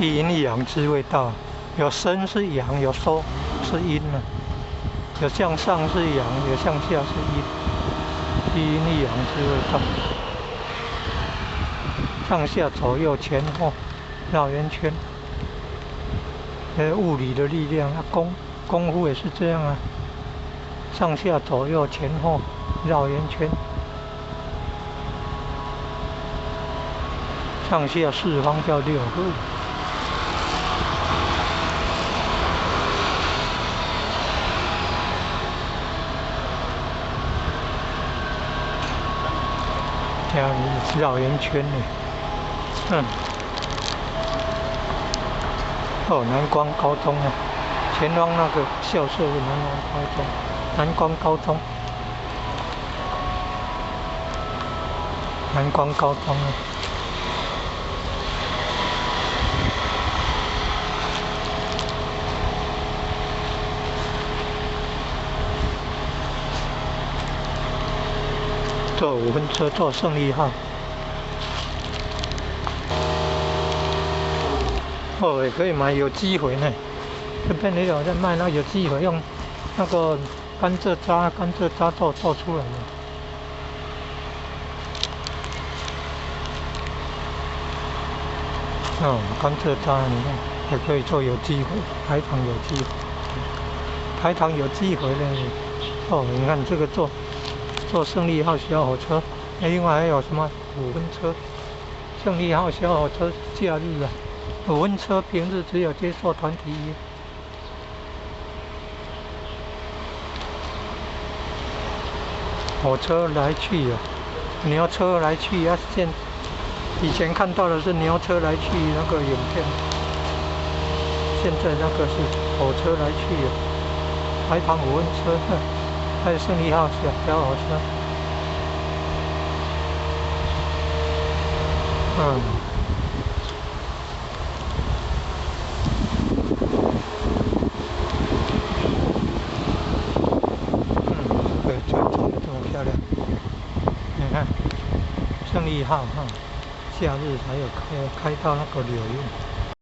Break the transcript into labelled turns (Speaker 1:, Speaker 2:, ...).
Speaker 1: 一陰一陽之謂道，有生是陽，有收是陰啊，有向上是陽，有向下是陰，一陰一陽之謂道。上下左右前後繞圓圈，物理的力量啊，功夫也是這樣啊，上下左右前後繞圓圈，上下四方叫六合。這樣繞圓圈呢，嗯。哦，南光高中啊，前方那個校舍是南光高中，南光高中，南光高中啊。坐5分車，坐勝利號。哦，也可以買有機肥呢。這邊也有在賣那有機肥，用那個甘蔗渣、甘蔗渣做出來的。哦，甘蔗渣你看也可以做有機肥，排糖有機肥，排糖有機肥呢。哦，你看這個坐勝利號小火車，另外還有什麼5分車？勝利號小火車假日啊。5分車平日只有接受團體。火車來去啊，牛車來去啊。以前看到的是牛車來去那個影片，現在那個是火車來去啊。排糖5分車，還有勝利號小火車。嗯。漂亮，你看，勝利號哈，假日才有開到那個柳園。